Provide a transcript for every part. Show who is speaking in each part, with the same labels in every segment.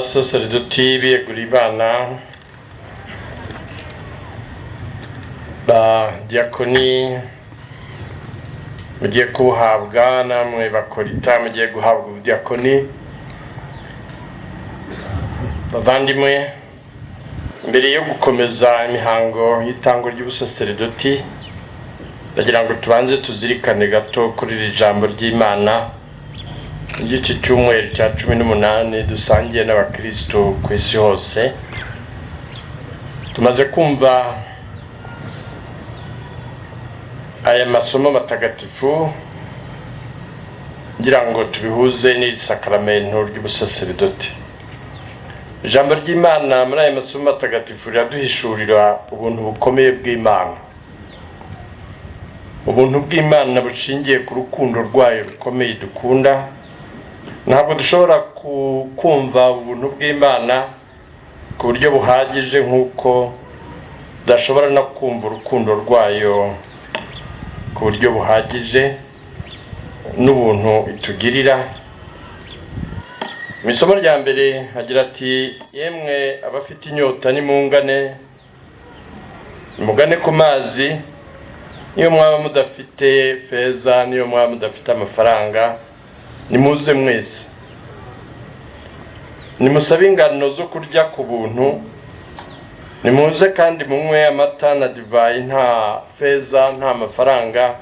Speaker 1: Basaseridoti, biyegura Imana, ba diyakoni mugiye kubuhabwa, namwe bakorita mugiye guhabwa ubudiyakoni, bavandimwe, mbere yo gukomeza imihango y'itangwa ry'ubusaseridoti, ndagira ngo tubanze tuzirikane gato kuri iri jambo ry'Imana ry'iki cyumweru cya 18 dusangiye n'abakristo ku isi hose. Tumaze kumva aya masomo matagatifu, ngira ngo tubihuze n'iri sakaramento ry'ubusaseridoti. Ijambo ry'Imana muri aya masomo matagatifu riraduhishurira ubuntu bukomeye bw'Imana, ubuntu bw'Imana bushingiye ku rukundo rwayo rukomeye dukunda. Ntabwo dushobora kumva ubuntu bw'Imana ku buryo buhagije, nk'uko tudashobora no kumva urukundo rwayo ku buryo buhagije n'ubuntu itugirira. Mu isomo rya mbere agira ati: "Yemwe abafite inyota, nimungane, mugane ku mazi. Niyo mwaba mudafite feza, niyo mwaba mudafite amafaranga, nimuze mwese. Nimusabe ingano zo kurya ku buntu. Nimuze kandi munywe amata na divayi, nta feza, nta mafaranga,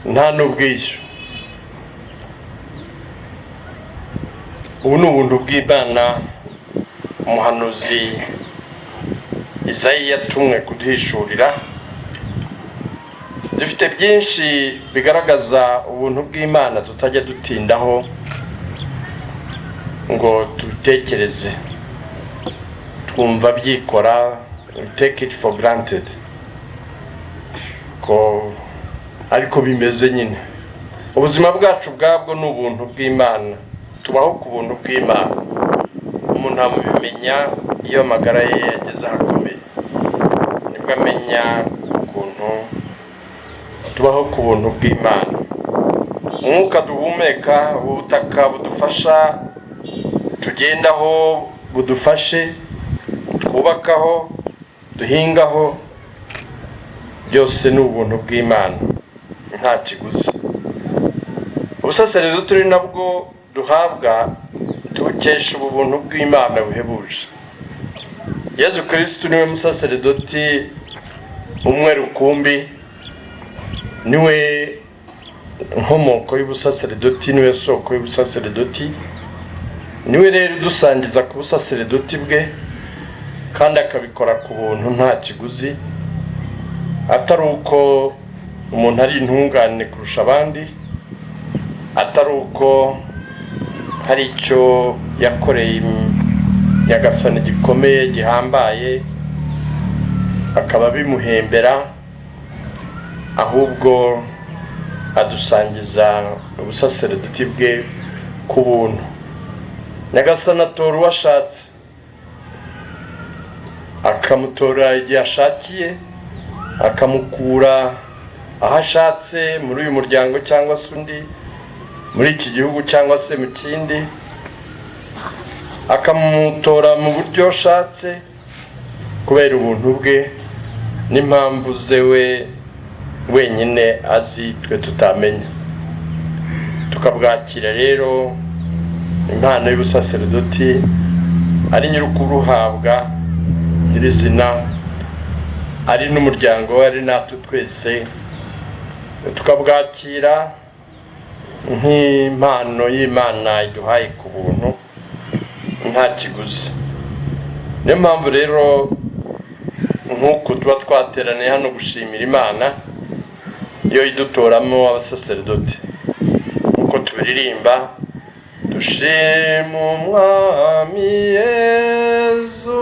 Speaker 1: nta n'ubwishyu." Ubu ni ubuntu bw'Imana umuhanuzi Izayi yatumwe kuduhishurira. Dufite byinshi bigaragaza ubuntu bw'Imana tutajya dutindaho ngo tubitekereze, twumva byikora, we take it for granted ko ariko bimeze nyine. Ubuzima bwacu ubwabwo ni ubuntu bw'Imana, tubaho ku buntu bw'Imana. Umuntu amubimenya iyo amagara ye yageze ahakomeye, nibwo amenya ukuntu tubaho ku buntu bw'Imana. Umwuka duhumeka, ubutaka budufasha tugendaho, budufashe twubakaho, duhingaho, byose ni ubuntu bw'Imana, nta kiguzi. Ubusaseridoti turi nabwo duhabwa tubukesha ubu buntu bw'Imana buhebuje. Yezu Kirisitu niwe musaseridoti umwe rukumbi, niwe nkomoko y'ubusaseridoti, niwe soko y'ubusaseridoti. Niwe rero udusangiza ku busaseridoti bwe, kandi akabikora ku buntu, nta kiguzi, atari uko umuntu ari intungane kurusha abandi, atari uko hari icyo yakoreye Nyagasani gikomeye gihambaye akaba bimuhembera, ahubwo adusangiza ubusaseridoti bwe ku buntu. Nyagasani atora uwo ashatse, akamutora igihe ashakiye, akamukura aho ashatse, muri uyu muryango cyangwa se undi, muri iki gihugu cyangwa se mu kindi, akamutora mu buryo ashatse kubera ubuntu bwe n'impamvu ze we wenyine azi, twe tutamenya. Tukabwakira rero impano y'ubusaseridoti, ari nyir'ukuruhabwa nyirizina, ari n'umuryango we, ari natwe twese, tukabwakira nk'impano y'Imana iduhaye ku buntu, nta kiguzi. Niyo mpamvu rero nk'uku tuba twateraniye hano gushimira Imana iyo idutoramo abasaseridoti, nk'uko tubiririmba: "Dushima Umwami Yezu,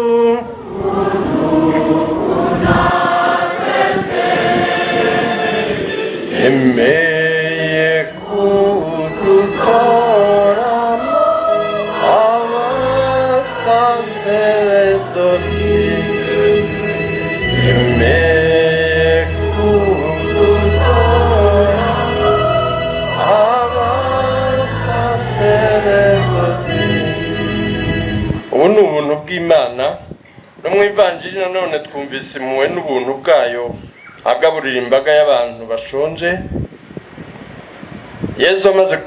Speaker 1: emeye kudutoramo abasaseredoti, emeye kudutoramo abasaseredoti." Ubu ni ubuntu bw'Imana. No mu Ivanjiri nanone twumvise impuhwe n'ubuntu bwayo agaburira imbaga y'abantu bashonje. Yezu amaze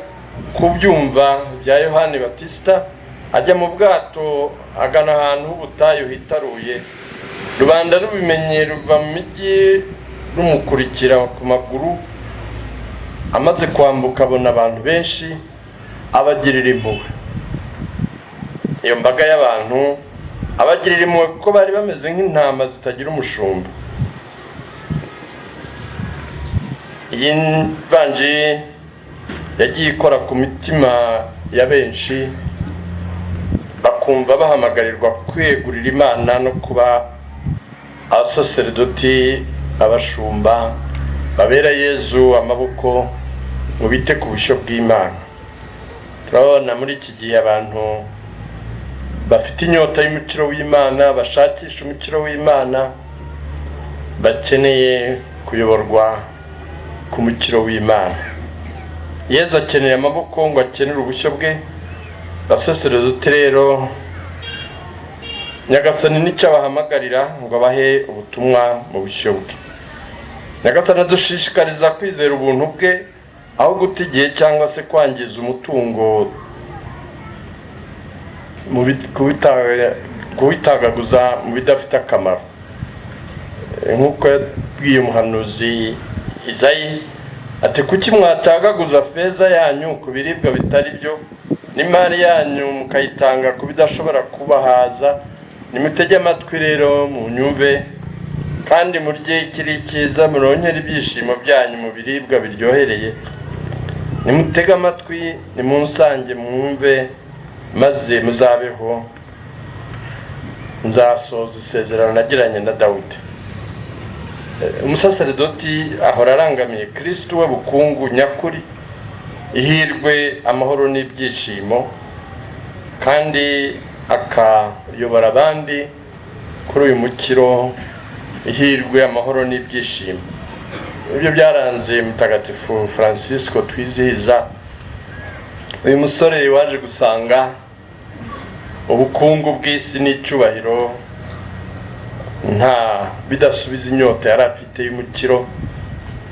Speaker 1: kubyumva bya Yohani Batisita, ajya mu bwato agana ahantu h'ubutayu hitaruye. Rubanda rubimenye ruva mu mijyi rumukurikira ku maguru. Amaze kwambuka abona abantu benshi, abagirira impuhwe. Iyo mbaga y'abantu abagirira impuhwe kuko bari bameze nk'intama zitagira umushumba. Iyi vanjiri yagiye ikora ku mitima ya benshi, bakumva bahamagarirwa kwegurira Imana no kuba abasaseredoti, abashumba babera Yezu amaboko ngo bite ku bushyo bw'Imana. Turabona muri iki gihe abantu bafite inyota y'umukiro w'Imana, bashakisha umukiro w'Imana, bakeneye kuyoborwa ku mukiro w'Imana. Yezu akeneye amaboko ngo akenere ubushyo bwe. Basaseredoti rero, Nyagasani nicyo abahamagarira ngo abahe ubutumwa mu bushyo bwe. Nyagasani adushishikariza kwizera ubuntu bwe aho guta igihe cyangwa se kwangiza umutungo kuwitagaguza mu bidafite akamaro. Nk'uko yabwiye umuhanuzi Izayi ati: "Kuki mwatagaguza feza yanyu ku biribwa bitari byo, n'imari yanyu mukayitanga ku bidashobora kubahaza? Nimutege amatwi rero munyumve, kandi murye ikiri cyiza, muronkere ibyishimo byanyu mu biribwa biryohereye. Nimutege amatwi, nimunsange mwumve, maze muzabeho. Nzasohoza isezerano nagiranye na Dawudi." Umusaseredoti ahora arangamiye Kirisitu, we bukungu nyakuri, ihirwe, amahoro n'ibyishimo, kandi akayobora abandi kuri uyu mukiro, ihirwe, amahoro n'ibyishimo. Ibyo byaranze Mutagatifu Francisco twizihiza, uyu musore waje gusanga ubukungu bw'isi n'icyubahiro nta bidasubiza inyota yari afite y'umukiro,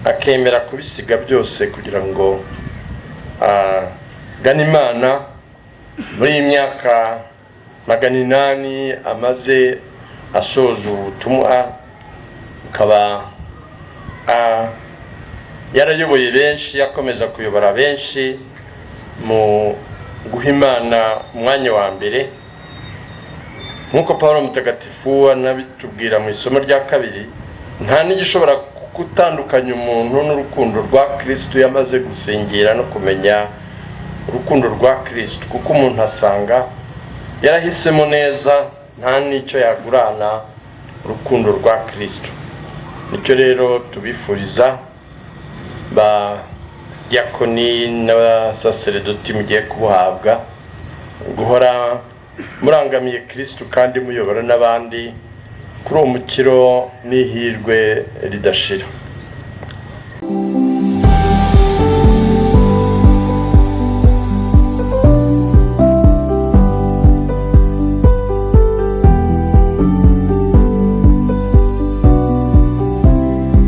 Speaker 1: akemera kubisiga byose kugira ngo agane Imana. Muri iyi myaka 800 amaze asoza ubutumwa, akaba yarayoboye benshi, akomeza kuyobora benshi mu guha Imana umwanya wa mbere, nk'uko Paul Mutagatifu anabitubwira mu isomo rya kabiri: nta n'igishobora gutandukanya umuntu n'urukundo rwa Kirisitu yamaze gusingira no kumenya urukundo rwa Kirisitu, kuko umuntu asanga yarahisemo neza, nta n'icyo yagurana urukundo rwa Kirisitu. Nicyo rero tubifuriza, ba diyakoni n'abasaseredoti mugiye kubuhabwa, guhora murangamiye Kirisitu kandi muyobora n'abandi kuri uwo mukiro n'ihirwe ridashira.